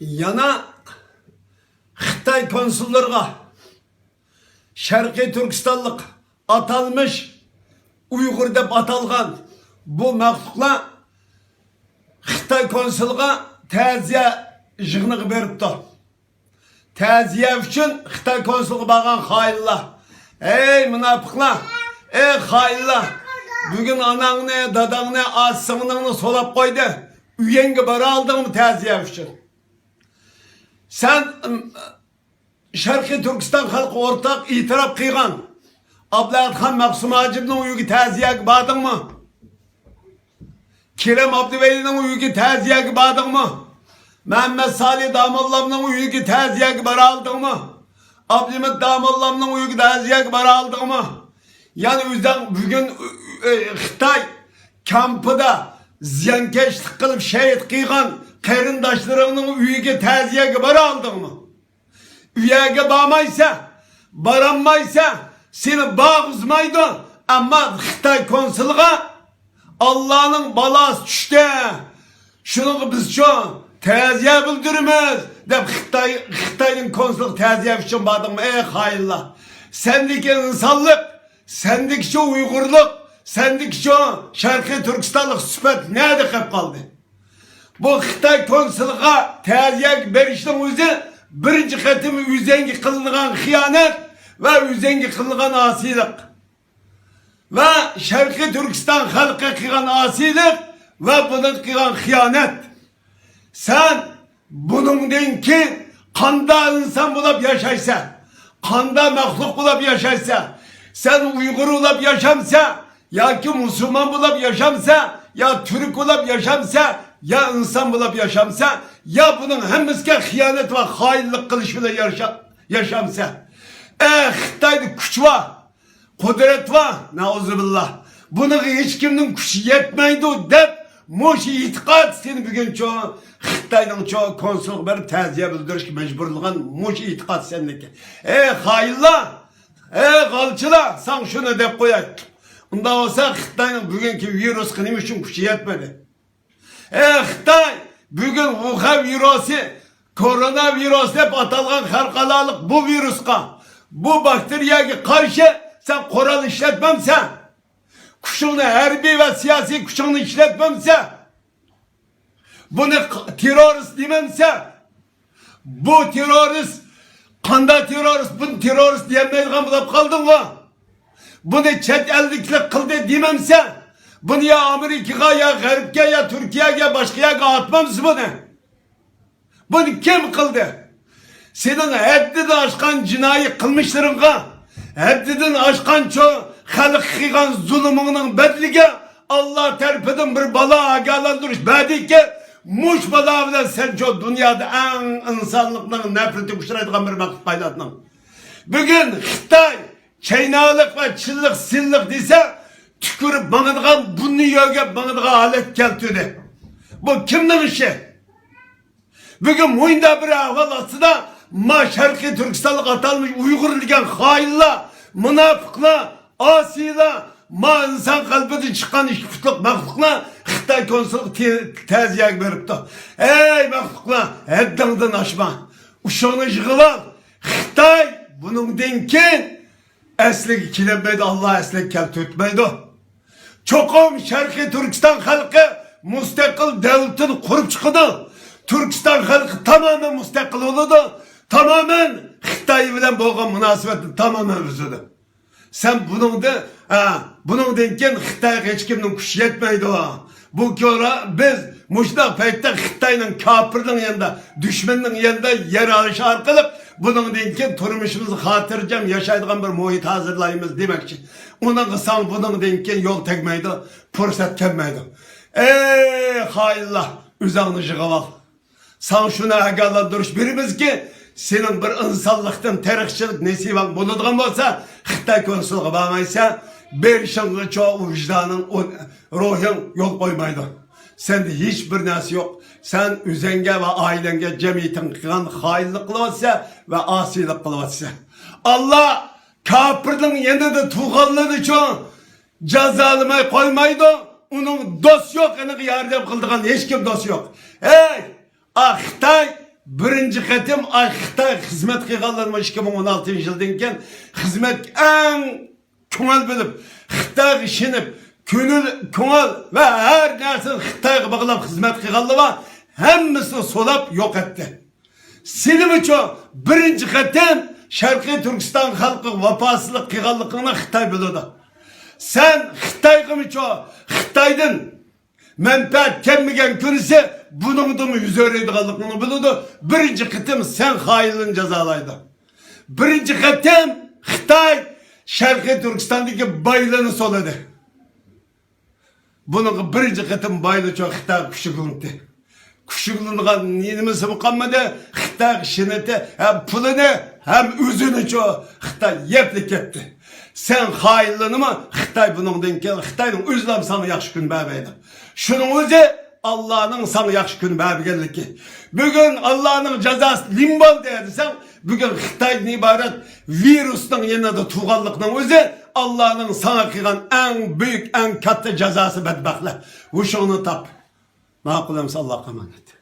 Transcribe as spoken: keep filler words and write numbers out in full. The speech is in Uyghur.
يەنە خىتاي كونسۇللىرىغا شەرقىي تۈركىستانلىق ئاتالمىش ئۇيغۇر دەپ ئاتالغان بۇ مەخلۇقلار خىتاي كونسۇلىغا تەزىيە يىغىنىغا بېرىپتۇ. تەزىيە ئۈچۈن خىتاي كونسۇلىغا بارغان خائىنلار. ئەي مۇناپىقلار، ئەي خائىنلار، بۈگۈن ئاناڭنى، داداڭنى، ئاتا-سىڭلىڭنى سولاپ قويدى. ئۆيۈڭگە بارالدىڭمۇ تەزىيە ئۈچۈن؟ سەن، ئىم، شەرقىي تۈركىستان خەلقى ئورتاق ئېتىراپ قىلغان ئابلەتخان مەخسۇم ھاجىمنىڭ ئۆيىگە تەزىيەگە باردىڭمۇ؟ كېرەم ئابدۇۋەلىنىڭ ئۆيىگە تەزىيەگە باردىڭمۇ؟ مەمەت سالى داموللامنىڭ ئۆيىگە تەزىيەگە بارالدىڭمۇ؟ ئابلىمىت داموللامنىڭ ئۆيىگە تەزىيەگە بارالدىڭمۇ؟ يەنە ئۆزۈڭ بۈگۈن، ئۆ، ئۆ، خىتاي كامپىدا زىيانكەشلىك قىلىپ شېھىت قىلغان قېرىنداشلىرىڭنىڭ ئۆيىگە تەزىيەگە بارالدىڭمۇ؟ ئۇ يەرگە بارمايسەن، بارالمايسەن، سېنى بارغۇزمايدۇ. ئەمما خىتاي كونسۇلىغا ئاللانىڭ بالاسى چۈشتى، شۇنىڭغا بىزچۇ تەزىيە بىلدۈرىمىز دەپ خىتاي، خىتاينىڭ كونسۇلىغا تەزىيە ئۈچۈن باردىڭمۇ؟ ئەي خائىنلار! سەندىكى ئىنسانلىق، سەندىكىچۇ ئۇيغۇرلۇق، سەندىكىچۇ شەرقىي تۈركىستانلىق سۈپەت نەدە قېلىپ قالدى؟ بۇ خىتاي كونسۇلىغا تەزىيەگە بېرىشنىڭ ئۆزى بىرىنچى قېتىم ئۆزۈڭگە قىلىنغان خىيانەت ۋە ئۆزۈڭگە قىلىنغان ئاسىيلىق ۋە شەرقىي تۈركىستان خەلقىگە قىلغان ئاسىيلىق ۋە بۇنىڭغا قىلغان خىيانەت. سەن بۇنىڭدىن كېيىن قاندا ئىنسان بولۇپ ياشايسەن؟ قاندا مەخلۇق بولۇپ ياشايسەن؟ سەن ئۇيغۇر بولۇپ ياشامسەن؟ ياكى مۇسۇلمان بولۇپ ياشامسەن؟ يا تۈرك بولۇپ ياشامسەن؟ يا ئىنسان بولۇپ ياشامسەن؟ يا بۇنىڭ ھەممىسىگە خىيانەت ۋە خائىنلىق قىلىش بىلەن ياشا-، ياشامسەن؟ ئە، خىتايدا كۈچ بار، قۇدرەت بار، نەئۇزۇبىللا. بۇنىڭغا ھېچكىمنىڭ كۈچى يەتمەيدۇ دەپ، مۇشۇ ئېتىقاد سېنى بۈگۈنچۇ خىتاينىڭچۇ كونسۇلغا بېرىپ تەزىيە بىلدۈرۈشكە مەجبۇرلىغان مۇشۇ ئېتىقاد سەندىكى. ئەي خائىنلار، ئەي غالچىلار، ساڭا شۇنى دەپ قوياي. ئۇنداق بولسا خىتاينىڭ بۈگۈنكى ۋىرۇسقا نېمە ئۈچۈن كۈچى يەتمىدى؟ ئەي خىتاي، بۈگۈن ۋۇخەن ۋىرۇسى، كورونا ۋىرۇس دەپ ئاتالغان خەلقئارالىق بۇ ۋىرۇسقا، بۇ باكتېرىيەگە قارشى سەن قورال ئىشلەتمەمسەن؟ كۈچۈڭنى، ھەربىي ۋە سىياسىي كۈچۈڭنى ئىشلەتمەمسەن؟ بۇنى ق-، تېررورىست دېمەمسەن؟ بۇ تېررورىست، قانداق تېررورىست، بۇنى تېررورىست دېيەلمەيدىغان بولۇپ قالدىڭغۇ؟ بۇنى چەت ئەللىكلەر قىلدى دېمەمسەن؟ بۇنى يا ئامېرىكىغا، يا غەربكە، يا تۈركىيەگە، باشقا يەرگە ئاتمامسىز بۇنى؟ بۇنى كىم قىلدى؟ سېنىڭ ھەددىدىن ئاشقان جىنايى قىلمىشلىرىڭغا، ھەددىدىن ئاشقان چو-، خەلققە قىلغان زۇلۇمۇڭنىڭ بەدىلىگە ئاللا تەرىپىدىن بىر بالا ئاگاھلاندۇرۇش بەردىكى، مۇش بالا بىلەن سەن چو دۇنيادا ئەڭ ئىنسانلىقنىڭ نەپرىتىگە ئۇچرايدىغان بىر مەخلۇق پايلاندىڭ. بۈگۈن خىتاي چاينالىق ۋە چىنلىق سىنلىق دېسە، تۈكۈرۈپ ماڭىدىغان، بۇرنى يۆگەپ ماڭىدىغان ھالەتكە كەلتۈردى. بۇ كىمنىڭ ئىشى؟ بۈگۈن مۇنداق بىر ئەھۋال ئاستىدا، ما شەرقىي تۈركىستانلىق ئاتالمىش ئۇيغۇر دېگەن خائىنلار، مۇناپىقلار، ئاسىيلار، ما ئىنسان قەلبىدىن چىققان ئىككى پۇتلۇق مەخلۇقلار خىتاي كونسۇلىغا تې-، تەزىيەگە بېرىپتۇ. ئەي مەخلۇقلار، ھەددىڭدىن ئاشما. ئۇشۇڭنى يىغىۋال. خىتاي بۇنىڭدىن كېيىن ئەسلىگە كېلەلمەيدۇ، ئاللا ئەسلىگە كەلتۈرتمەيدۇ. چوقۇم شەرقىي تۈركىستان خەلقى مۇستەقىل دۆلىتىنى قۇرۇپ چىقىدۇ. تۈركىستان خەلقى تامامەن مۇستەقىل بولىدۇ. تامامەن خىتاي بىلەن بولغان مۇناسىۋەتنى تامامەن ئۈزىدۇ. سەن بۇنىڭدىن، ھە، بۇنىڭدىن كېيىن خىتايغا ھېچكىمنىڭ كۈچى يەتمەيدۇ. بۇ كورا بىز مۇشۇنداق پەيتتە خىتاينىڭ، كاپىرنىڭ يېنىدا، دۈشمەننىڭ يېنىدا يەر ئالىش ئارقىلىق بۇنىڭدىن كېيىن تۇرمۇشىمىزدا خاتىرجەم ياشايدىغان بىر مۇھىت ھازىرلايمىز دېمەكچى. ئۇنىڭغا ساڭا بۇنىڭدىن كېيىن يول تەگمەيدۇ، پۇرسەت كەلمەيدۇ. ئەي خائىنلار، ئۆزۈڭنى يىغىۋال. ساڭا شۇنى ئاگاھلاندۇرۇش بېرىمىزكى، سېنىڭ بىر ئىنسانلىقتىن تېرىقچىلىق نېسىۋەڭ بولىدىغان بولسا، خىتاي كونسۇلىغا بارمايسەن، بېرىشىڭغىچۇ ۋىجدانىڭ، ئۇ-، روھىڭ يول قويمايدۇ. سەندە ھېچ بىر نەرسە يوق. سەن ئۆزۈڭگە ۋە ئائىلەڭگە، جەمئىيىتىڭگە قىلغان خائىنلىق قىلىۋاتىسەن ۋە ئاسىيلىق قىلىۋاتىسەن. ئاللا كاپىرنىڭ يېنىدا تۇرغانلىرىنىچۇ جازالىماي قويمايدۇ. ئۇنىڭ دوست يوق، ئۇنىڭغا ياردەم قىلىدىغان ھېچكىم دوست يوق. ھەي، ئا خىتاي، بىرىنچى قېتىم ئاي خىتايغا خىزمەت قىلغانلارمۇ ئىككى مىڭ ئون ئالتىنچى يىلدىن كېيىن خىزمەتكە ئەڭ كۆڭۈل بۆلۈپ، خىتايغا ئىشىنىپ، كۆڭۈل، كۆڭۈل ۋە ھەر نەرسىنى خىتايغا باغلاپ خىزمەت قىلغانلار بار، ھەممىسىنى سولاپ يوق ئەتتى. سېنىمۇچۇ بىرىنچى قېتىم شەرقىي تۈركىستان خەلقىگە ۋاپاسىزلىق قىلغانلىقىڭنى خىتاي بىلىدۇ. سەن خىتايغىمۇچۇ، خىتايدىن مەنپەئەت كەلمىگەن كۈنىسى بۇنىڭدىنمۇ يۈز ئۆرۈيدىغانلىقىڭنى بىلىدۇ. بىرىنچى قېتىم سەن خائىنلىرىنى جازالايدۇ. بىرىنچى قېتىم خىتاي شەرقىي تۈركىستاندىكى بايلىرىنى سولىدى. بۇنىڭغا بىرىنچى قېتىم بايلىچۇ خىتاي كۈچۈكلىنىدى. كۈچۈكلىنىدىغان نېمىسىمۇ قالمىدى. خىتايغا ئىشىنىدۇ، ھەم پۇلىنى، ھەم ئۆزىنىچۇ خىتاي يەپلىك كەتتى. سەن خائىنلىرىنىمۇ خىتاي بۇنىڭدىن كېيىن، خىتاينىڭ ئۆزىلا ساڭا ياخشى كۈن بەرمەيدۇ. شۇنىڭ ئۆزى ئاللانىڭ ساڭا ياخشى كۈن بەرمىگەنلىكى. بۈگۈن ئاللانىڭ جازاسى نېمە بولدى دېسەڭ، بۈگۈن خىتايدىن ئىبارەت ۋىرۇسنىڭ يېنىدا تۇرغانلىقنىڭ ئۆزى ئاللانىڭ ساڭا قىلغان ئەڭ بۈيۈك، ئەڭ كاتتا جازاسى، بەدبەختلەر. ھوشۇڭنى تاپ. ماقۇل ئەمسە، ئاللاغا ئامانەت.